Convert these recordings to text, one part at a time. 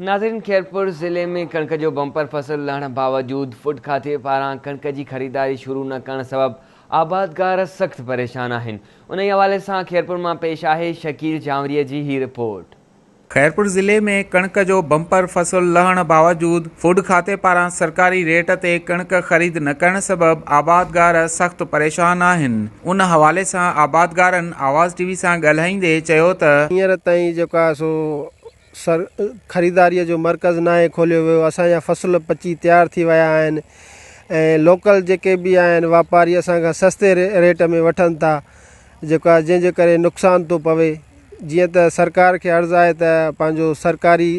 ناظرين خيرپور ضلعي ۾ ڪڻڪ جو بمپر فصل لهڻ باوجود فوڊ کاتي پاران ڪڻڪ جي خريداري شروع نه ڪرڻ سبب آبادگار سخت پريشان آهن انهي حوالي سان خيرپور مان پيش آهي شڪيل جانوري جي هي رپورٽ. خيرپور ضلعي ۾ ڪڻڪ جو بمپر فصل لهڻ باوجود فوڊ کاتي پاران سرڪاري ريٽ تي ڪڻڪ خريد نه ڪرڻ سبب آبادگار سخت پريشان آهن ان حوالي سان آبادگارن آواز ٽي وي سان ڳالهائيندي چيو ته. هينئر تائين جيڪو آهي سو سر خريداريء جو مرڪز ناهي کوليو ويو، اسان جا فصل پچي تيار ٿي ويا آهن ۽ لوڪل جيڪي به آهن واپاري اسان کان سستي ريٽ ۾ وٺن ٿا جيڪو آهي جنهن جي ڪري نقصان ٿو پوي جيئن ته سرڪار کي عرض آهي ته پنهنجو سرڪاري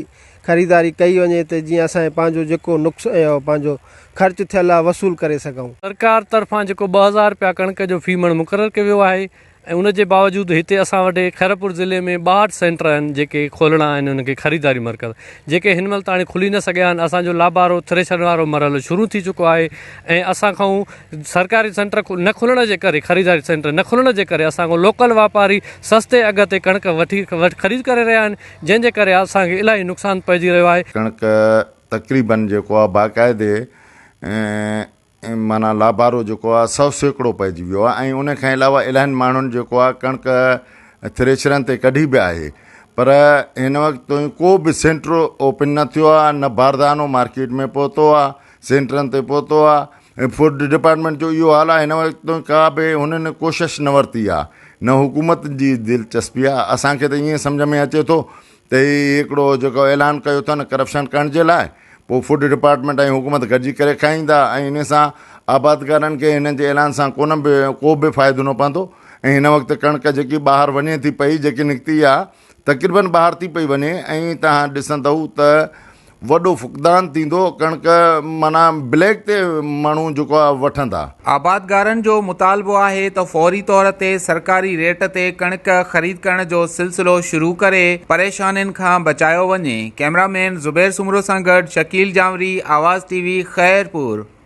خريداري ڪئي وڃي ته جيئن اسان پنهنجو جيڪو نقص پنهنجو خرچ ٿيل آهي وصول ڪري سگهون. سرڪار طرفان جيڪو 2000 رپيا ڪڻڪ جو في مڻ مقرر ڪيو ويو آهي ۽ ان جي باوجود هتي اسان وٽ خيرپور ضلعي ۾ 62 سينٽر آهن جيڪي کولڻا آهن انهن کي خريداري مرڪز جيڪي هن مهل تاڻي کلي نه سگهيا آهن اسان جو لابارو ٿريشر وارو مرحلو شروع ٿي چڪو آهي ۽ اسان کان سرڪاري سينٽر نه کلڻ جي ڪري خريداري سينٽر نه کلڻ جي ڪري اسان کان لوڪل واپاري سستي اگهه تي ڪڻڪ وٺي خريد ڪري رهيا آهن جنهن جي ڪري اسان کي الاهي نقصان پئجي رهيو آهي. ڪڻڪ تقريبن جيڪو آهي باقاعدي معنيٰ لابارو جيڪو آهي 100% پئجي ويو آهي ۽ ان کان علاوه الاهين ماڻهن جيڪو آهي ڪڻڪ ٿريشرن تي ڪڍي به آهي پر هن وقت تائين ڪو به سينٽر اوپن نه ٿيو آهي نه باردانو مارڪيٽ ۾ پهتو آهي سينٽرن تي پهتو آهي ۽ فوڊ ڊپارٽمينٽ جو اهو حال آهي هن وقت تائين ڪا به هنن ڪوشش نه ورتي آهي نه حڪومت جي دلچسپي آهي اسانکي ته ائين سمجهه ۾ اچي ٿو ته هي هڪڙو جيڪو اعلان ڪيو اٿن ڪرپشن ڪرڻ جي لاء پوء فوڊ ڊپارٽمينٽ ۽ حڪومت گڏجي ڪري کائيندا ۽ انهي سان آبادگارن کي هنن جي اعلان سان ڪونه به ڪو به فائدو نه پوندو ۽ هن وقت ڪڻڪ جيڪي ٻاهر وڃي ٿي پئي جيڪي نڪتي آ تقريبن ٻاهر ٿي پئي وڃي ۽ تهان ڏسندؤ ته وڏو فقدان ٿيندو ڪڻڪ معنيٰ بليڪ تي ماڻهو جيڪو آ وٺندا. آبادگارن جو مطالبو آهي ته فوري طور تي سرڪاري ريٽ تي ڪڻڪ خريد ڪرڻ جو سلسلو شروع ڪري پريشانين کان بچايو وڃي، ڪئميرا مين زبير سومرو سان گڏ شڪيل جانوري، آواز ٽي وي، خيرپور.